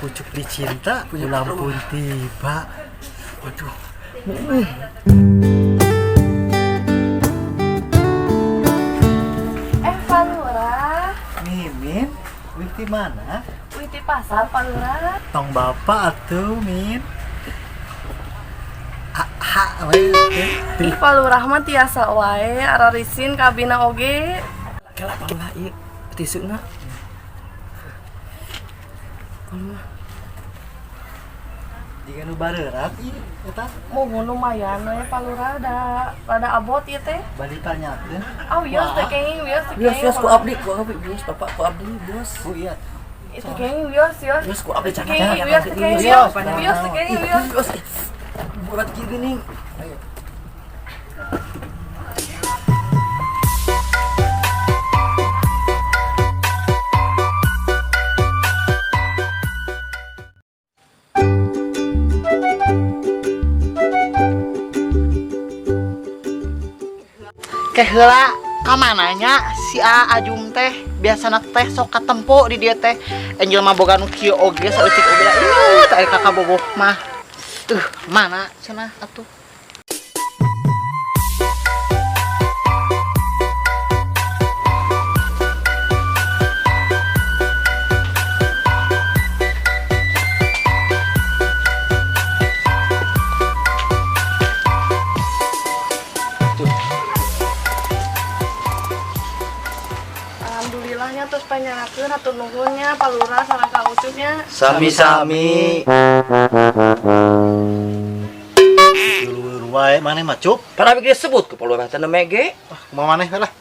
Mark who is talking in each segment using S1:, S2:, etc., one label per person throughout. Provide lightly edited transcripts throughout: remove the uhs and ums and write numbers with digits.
S1: Pucuk dicinta, bulan pun tiba. Waduh.
S2: Eh, Pak Lurah.
S1: Mimin, wih di mana?
S2: Wih di pasar, Pak Lurah.
S1: Tong bapak atuh, Min. Ha, we.
S2: Ih, Pak Lurah mah tiasa wae, ararisin kabina oge.
S3: Kela Pak Lurah ieu tisuna.
S1: Jika nu bareurat ieu eta.
S2: Mohon lumayan we Pak Lurah da rada abot ieu teh.
S1: Bari tanyakeun.
S2: Ah, wios teh kenging, wios teh
S3: Wios
S2: kenging.
S3: wios ku abdi, ku abdi wios bapak ku abdi wios.
S1: Oh iya.
S2: Itu kenging wios, wios.
S3: Wios ku abdi jangan
S2: Kenging wios teh kenging wios. Wios teh kenging wios.
S3: Wios. Berat kieu geuning.
S4: Keheula kamananya si A Ajum teh biasana teh sok katempo di dia teh Angel mah boga nu kieu oge saeutik oge da ieu teh aya kakak boboh mah mana cenah atuh.
S2: Alhamdulillahnya terus panyangakeun hatur nuhunnya Pak Lurah sareng Kang Ucupnya.
S3: Sami-sami.
S1: Dulur wae maneh mah cup.
S3: Para abdi disebut ku Pak Lurah teh neme ge.
S1: Ah, kumaha maneh lah.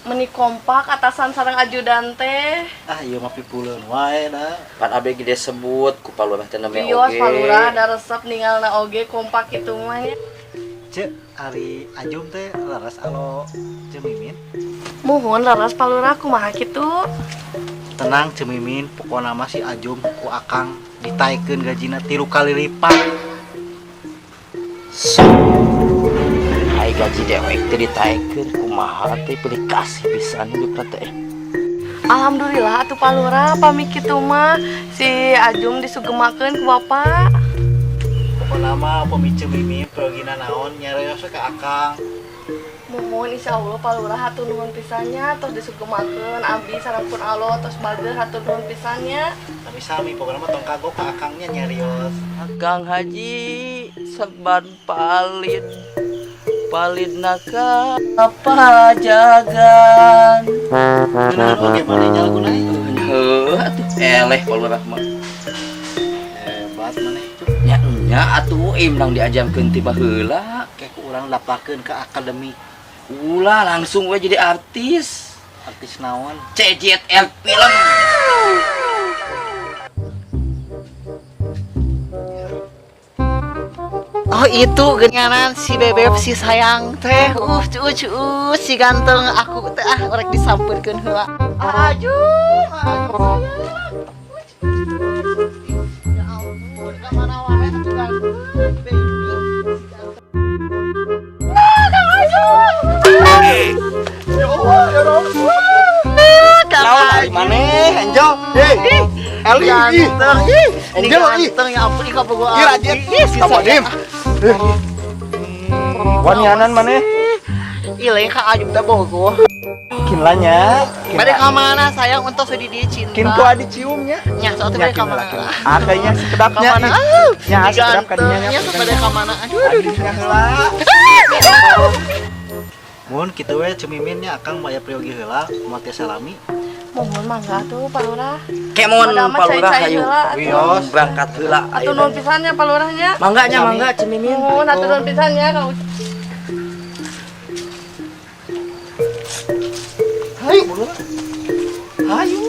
S2: Meni kompak atasan sareng ajudan teh.
S1: Ah, ieu mah pipuleun wae da.
S3: Pan abdi ge disebut ku Pak Lurah teh neme
S2: Wios
S3: oge.
S2: Pak Lurah da resep ningalna oge kompak kitu mah nya.
S1: Cek, ari Ajum teh leres alo Ceu Mimin.
S2: Muhun leres Pak Lurah kumaha kitu?
S1: Tenang Ceu Mimin, pokona mah si Ajum ku Akang ditaikeun gajina 3 kali lipat.
S3: Sok. Ai gaji dewek teh ditaekeun kumaha teh pilih kasih pisan hidup teh.
S2: Alhamdulillah atuh Pak Lurah pami kitu mah si Ajum disugemakeun ku Bapak.
S1: Pokona mah upami Ceu Mimin perogina naon nyarios we ka Akang.
S2: Muhun insyaallah Pak Lurah hatur nuhun pisannya tos disugemakeun abdi sareng pun Allah tos bager hatur nuhun pisannya.
S1: Sami-sami pokona mah tong kagok ka Akangnya nyarios.
S3: Kang Haji serban palid palid naka apa jagan.
S1: Bener oge maneh nya laguna ieu.
S3: Heuh atuh eleh Pak Lurah mah.
S1: Hebat maneh cup.
S3: Nya nya atuh imnang diajarkeun ti baheula.
S1: Kayak ku urang daftarkeun ke akademi
S3: Ulah langsung we jadi artis.
S1: Artis naon?
S3: CJL film.
S4: Oh itu genganan si bebeb si sayang teh si ganteng aku teh ah rek disampeurkeun heula. Ajum, Ajum sayang. Ya ampun, ka mana wae atuh ganteng baby si ganteng. Ah, Kang Ajum.
S5: Ya Allah, ya Rabb.
S4: Kang
S5: Naon ari
S4: Ajum.
S5: maneh, Angel? Hei, Eli, ih.
S4: Ganteng, ih.
S5: Angel, ih.
S4: Ganteng ya ampun ih kabogoh
S5: Ih, rajin.
S4: Ih, si
S5: Kamu
S4: sayang.
S5: dim. Wanianan maneh?
S4: Ih, lain Kang Ajum teh bogoh.
S5: Kinlanya.
S4: Bade ka mana sayang untuk sedih dia cinta.
S5: Kin ku adi ciumnya.
S4: Nya sok teh
S5: Nya
S4: bade ka
S5: kin
S4: mana?
S5: lah, kin. Adanya sekedapnya.
S4: Ka mana?
S5: ih.
S4: Ah,
S5: Nya sekedap kadinya nya.
S4: Nya sok bade ka mana? Aduh, aduh, aduh.
S5: Adinya heula.
S1: Mun kitu we Ceu Mimin nya Akang baya priyogi heula moal tiasa lami.
S2: Mohon mangga tuh Pak Lurah.
S3: Kemon
S2: Padahal mah
S3: Pak Lurah
S2: cai-cai
S3: hayu.
S2: heula atuh.
S1: Wios.
S3: Berangkat heula.
S2: Hatur nuhun pisannya Pak Lurahnya.
S3: Mangga nya mangga Ceu Mimin.
S2: Muhun hatur nuhun pisannya Kang Ucup.
S5: Hayu, Lurah. Hayu.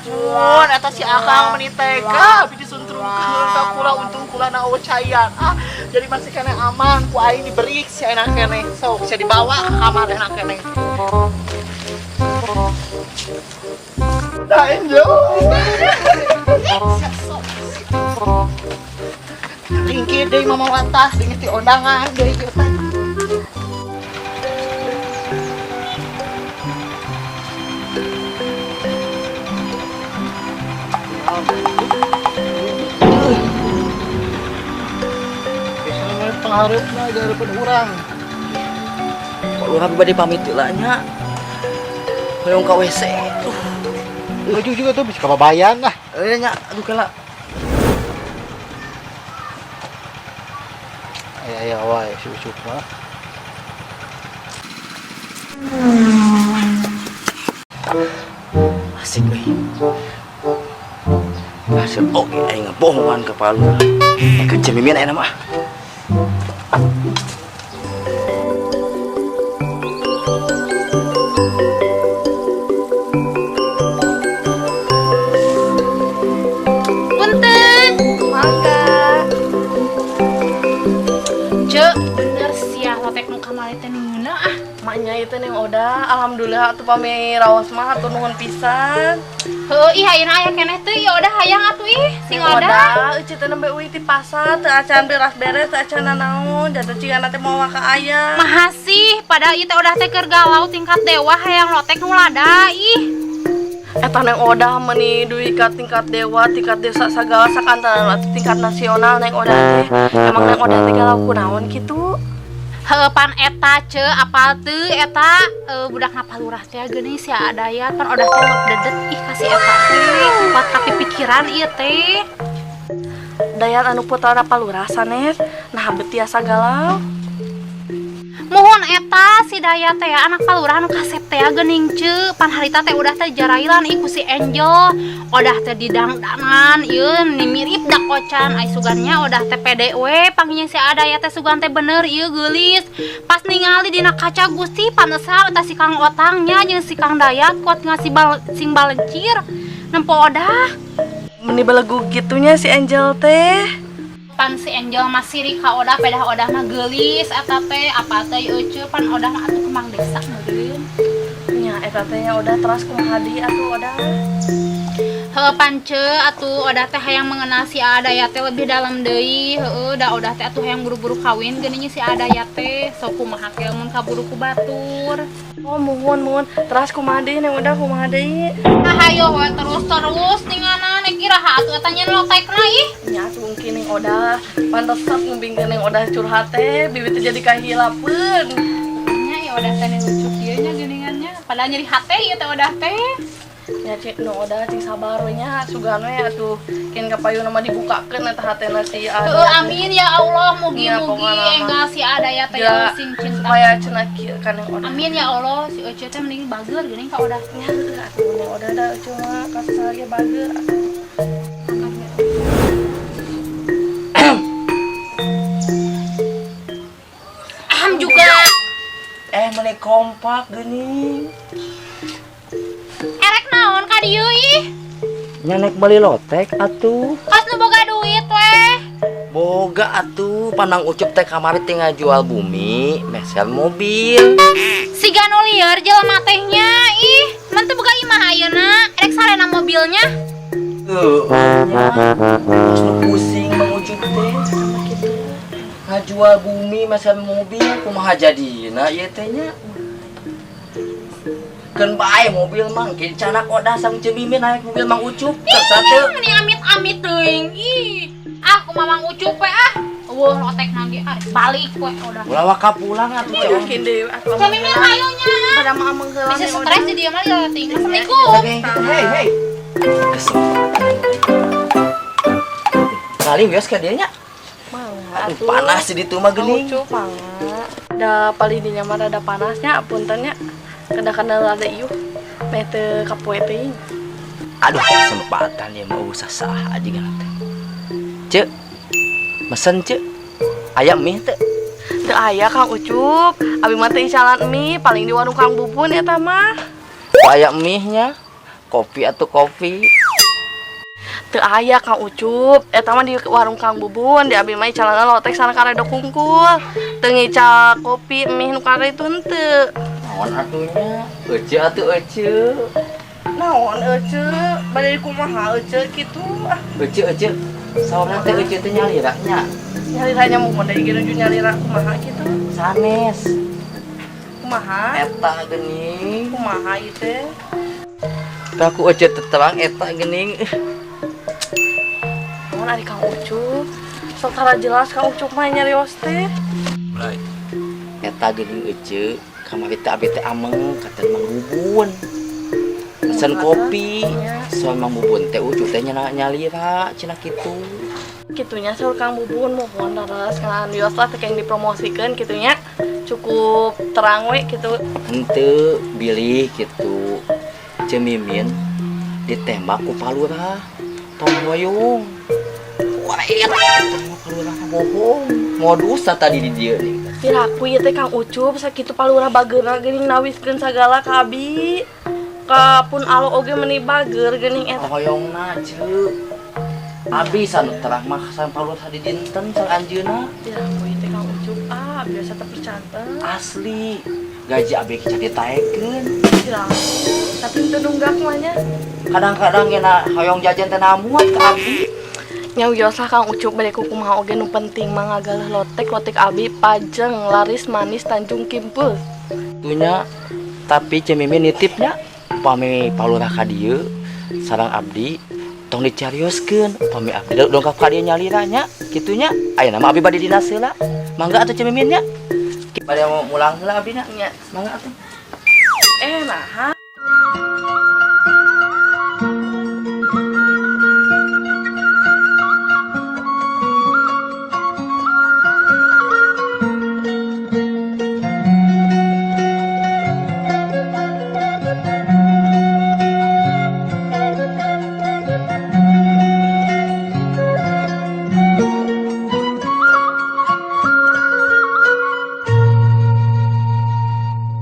S4: Ampun, eta si Akang meni tega abi disuntrungkeun ka kula untung kula na eueuh caian. Ah, jadi masih keneh aman ku aing diberi si enak keneh. Sok bisa dibawa ke kamar enak keneh.
S5: Dah Angel.
S4: Ringkih deui mama watas deui ti ondangan deui ieu teh.
S1: panghareupna dihareupeun urang.
S3: Pak Lurah bade pamit heula nya. Hoyong ka WC.
S1: Baju juga tuh bisa kababayan lah.
S3: Eh nya, aduh kela.
S1: Aya aya wae si Ucup mah.
S3: Asik euy. Hasil oge aing ngabohongan ka Pak Lurah. Ka Ceu Mimin aya mah.
S6: Punten.
S2: Mangga.
S6: Cek, bener sia lotek nu kamari teh ngeunah ah.
S2: Maknya itu Neng Oda, alhamdulillah atuh pami raos mah hatur nuhun pisan.
S6: Heuh, ih ayeuna aya keneh teh ya udah hayang atuh ih, sing
S2: Neng
S6: oda.
S2: Oda, euceu teh nembe uih ti pasar, teu acan beras beres, teu acan nanaon, jatuh cigana teh moal ka aya.
S6: Mahasih, padahal ieu teh udah teh keur galau tingkat dewa hayang lotek nu lada ih.
S2: Eta Neng Oda meuni duit ka tingkat dewa, tingkat desa sagala sakantenan atuh tingkat nasional Neng Oda teh. Emang Neng Oda teh galau kunaon kitu?
S6: Heuh pan eta ce apal teu eta budak Pak Lurah teh geuning si Adayat pan odah teh lop dedet ih kasih eta teh kuat tapi pikiran ieu teh.
S2: Dayat anu putrana Pak Lurah sanes, nah bet tiasa galau.
S6: Muhun eta si Dayat teh anak Pak Lurah anu kasep teh geuning ce pan harita teh udah teh jarailan ih ku si Angel odah teh didangdanan ieu ni mirip dakocan ai sugannya odah teh pede we panggilnya si Adayat teh sugan teh bener ieu geulis pas ningali dina kaca Gusti pantesan eta si Kang Otangnya jeung si Kang Dayat kuat ngasih bal, sing balencir nempo odah
S2: Meni belegug gitunya si Angel teh.
S6: Pan si Angel mah sirik ka odah pedah odah mah geulis eta teh apa teh euceu pan odah mah atuh kemang desa meureun.
S2: Nya eta teh nya udah teras kumaha deui atuh odah.
S6: Heuh pance atuh odah teh hayang mengenal si Adaya teh lebih dalam deui heueuh da odah teh atuh hayang buru-buru kawin geuning si Adaya teh sok kumaha ke mun kaburu ku batur.
S2: Oh muhun muhun teras kumaha deui Neng Oda kumaha deui.
S6: Nah hayo we terus-terus ningana nek iraha atuh eta nyen lotekna ih.
S2: Nya atuh mungkin Neng Oda pantes ngumbingkeun Neng Oda curhat teh bibit teh jadi kahilapeun.
S6: Nya ya odah teh lucu kieu nya geuningannya padahal nyeri hate ieu teh odah teh.
S2: Nya cik nu Oda cing sabar we nya sugan we atuh kin kapayuna mah dibukakeun eta hatena si Adaya.
S6: Heueuh amin ya Allah mugi-mugi
S2: Nya, pokona mah.
S6: enggal si Adaya teh
S2: Ya,
S6: sing cinta.
S2: supaya cenah kieu ka Neng Oda.
S6: Amin ya Allah si Ece teh mending bager geuning ka odah.
S2: Nya heueuh atuh Neng Oda da euceu mah kasar ge bager.
S6: Aham juga.
S3: Eh meni kompak geuning.
S6: Erek naon ka dieu ih?
S3: Nya nek beli lotek atuh.
S6: Kos nu boga duit weh.
S3: Boga atuh pandang Ucup teh kamari teh ngajual bumi, mesel mobil.
S6: Siga nu lieur jelema teh nya ih. Mun teu boga imah ayeuna, erek sarena mobilnya.
S3: Heueuh nya. Terus nu pusing Mang Ucup teh. Ngajual bumi mesel mobil kumaha jadina ieu teh nya. Keun bae mobil mah engke canak odah sareng Ceu Mimin naik mobil Mang Ucup. Kersa teu.
S6: Ih, meni amit-amit teuing ih. Ah, kumaha Mang Ucup we ah. Eueuh lotek nage ah balik we udah.
S3: Ulah waka pulang atuh Ceu.
S2: Mungkin deui atuh.
S6: Ceu Mimin hayu nya.
S2: Pada mah ameng heula
S6: Bisa
S2: Neng Oda.
S6: stres di dieu mah ya ting. Assalamualaikum.
S3: Hei, hei. Kesempatan. Kali wios ka dieu nya.
S2: Mangga
S3: Aduh,
S2: atuh.
S3: panas di ditu mah geuning.
S2: Lucu mangga. Da paling dinya mah rada panasnya punten nya. Kada-kada rada iuh. Meh teu kapoe teuing.
S3: Aduh, kesempatan ya mau usah sah aja teh. Cek, mesen cek. Ayam mie teh.
S2: Teu aya Kang Ucup. Abi mah teu icalan mie, paling di warung Kang Bubun eta mah.
S3: Oh, ayam mie nya. Kopi atau kopi.
S2: Teu aya Kang Ucup. Eta mah di warung Kang Bubun, di abi mah icalanna lotek sareng karedok kungkul. Teu ngical kopi mie nu kare itu henteu.
S3: Naon atunya? Ece atuh ece.
S2: Naon ece? Bade kumaha ece kitu ah.
S3: Ece ece. Saurna teh ece teh nyalira nya.
S2: Nyaliranya mun deui ge nuju nyalira kumaha kitu.
S3: Sanes.
S2: Kumaha?
S3: Eta geuning.
S2: Kumaha ieu teh?
S3: Tah ku ece teh terang eta geuning.
S2: Naon ari Kang Ucup? Asal tara jelas Kang Ucup mah nyarios teh.
S3: Mulai. Eta geuning ece kamari teh abi teh ameng kata Mang Bubun. Mesen kopi. Soal Mang Bubun teh Ucup teh nyana nyalira cenah kitu.
S2: Kitunya saur Kang Bubun, mohon leres kan wios lah teh yang dipromosikeun kitunya. Cukup terang we gitu.
S3: Henteu bilih kitu. Ceu Mimin ditembak ku Pak Lurah. Tong hoyong. Wah, Pak Lurah mah bohong. Modus tadi di dieu nih.
S2: Piraku ieu teh Kang Ucup sakitu Pak Lurah bageurna geuning nawiskeun sagala ka abi. Ka pun alo oge meuni bager geuning eta.
S3: Hoyongna ceu. Abi sanu terang mah sareng Pak Lurah di dinten sareng anjeunna.
S2: Piraku ieu teh Kang Ucup, ah biasa teh percanten.
S3: Asli. Gaji abi can ditaekeun.
S2: Piraku tapi teu nunggak mah nya.
S3: Kadang-kadang nya hoyong jajan teh namuat ka abi.
S2: Nya wios lah Kang Ucup, bade kumaha oge nu penting mah ngagaleuh lotek lotek abi pajeng laris manis Tanjung Kimpul.
S3: Tunya tapi Ceu Mimin nitipnya upami Pak Lurah ka dieu sareng abdi tong dicarioskeun upami abdi dongkap ka dieu nyalira nya kitunya. Ayeuna mah abdi bade dinas heula, mangga atuh Ceu Mimin nya, bade mau mulang heula abdi nya.
S2: Nya.
S3: Mangga atuh.
S2: Eh, naha.